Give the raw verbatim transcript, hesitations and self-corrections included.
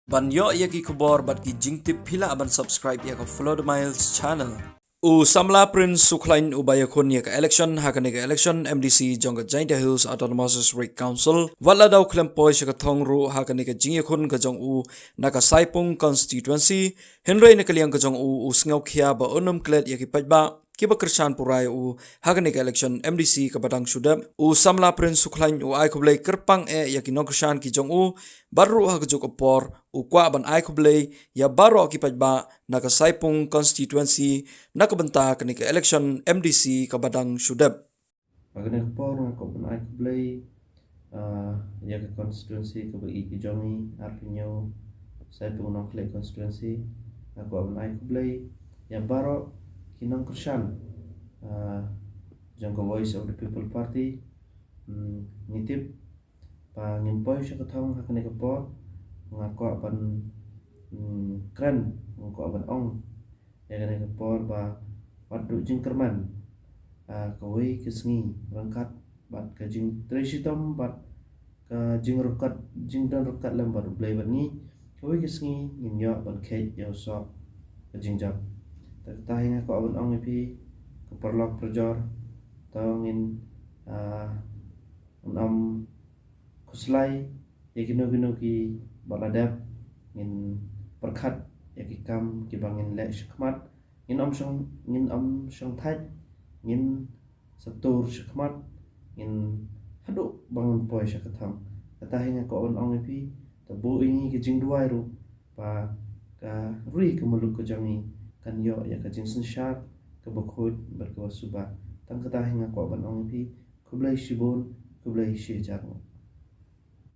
Ban ïoh ïa ki khubor bad ki jingtip, phi lah ban subscribe ïa ka Follow the Miles channel. U samla Prince Sukhlain uba ïakhun ïa ka election ha kane ka election M D C jong ka Jaintia Hills Autonomous District Council wat la daw khlem poi sha ka thong ruh ha kane ka jingïakhun ka jong u na ka Saipung constituency, hynrei na ka liang ka jong u u sngewkhia ba un ym klet ïa ki paidbah kiba kyrshan pura ïa u ha kane ka election M D C kaba dang shu dep. U samla Prince Sukhlain u ai khublei kyrpang eh ïa ki nongkyrshan ki jong u, bad ruh ha kajuh ka por u kwah ban ai khublei ïa baroh ki paidbah na ka Saipung constituency na ka bynta kane ka election M D C kaba dang shu dep. Ha kane ka por nga kwah ban ai khublei, ah, ïa ka constituency kaba ïeit ka jong ngi, arphew hynñiew Saipung Nongkhlei constituency. Nga kwah ban ai khublei ïa baroh ki nongkyrshan, ah, jong ka Voice of the People Party. Hmm, ngi tip ba ngin poi sha ka thong ha kane ka por. Nga kwah ban, mm, kren, nga kwah ban ong ïa kane ka por ba wat duh jingkyrmen, ah, kawei ka sngi ryngkat bad ka jingtrei shitom bad ka jingryngkat, jingdon ryngkat lem bad U Blei bad ngi, kawei ka sngi ngin ïoh ban kheit ïa u soh ka jingjop. Te kata hi nga kwah ban ong ïa phi, ka paralok parajor, to ngin, ah, ngin ym khuslai ïa kino kino kiba la dep, ngin pyrkhat ïa ki kam kiba ngin leh shakhmat, ngin ym shong, ngin ym shongthait, ngin sa tur shakhmat, ngin haduh ba ngin poi sha ka thong. Kata hi nga kwah ban ong ïa phi, to buh ïa ngi ka jingduwai ruh ba ka ri ka muluk ka jong ngi kan ïoh ïa ka jingsynshar kaba khuid bad kaba suba. Tang kata hi nga kwah ban ong ïa phi, khublei shibun, khublei shihajar.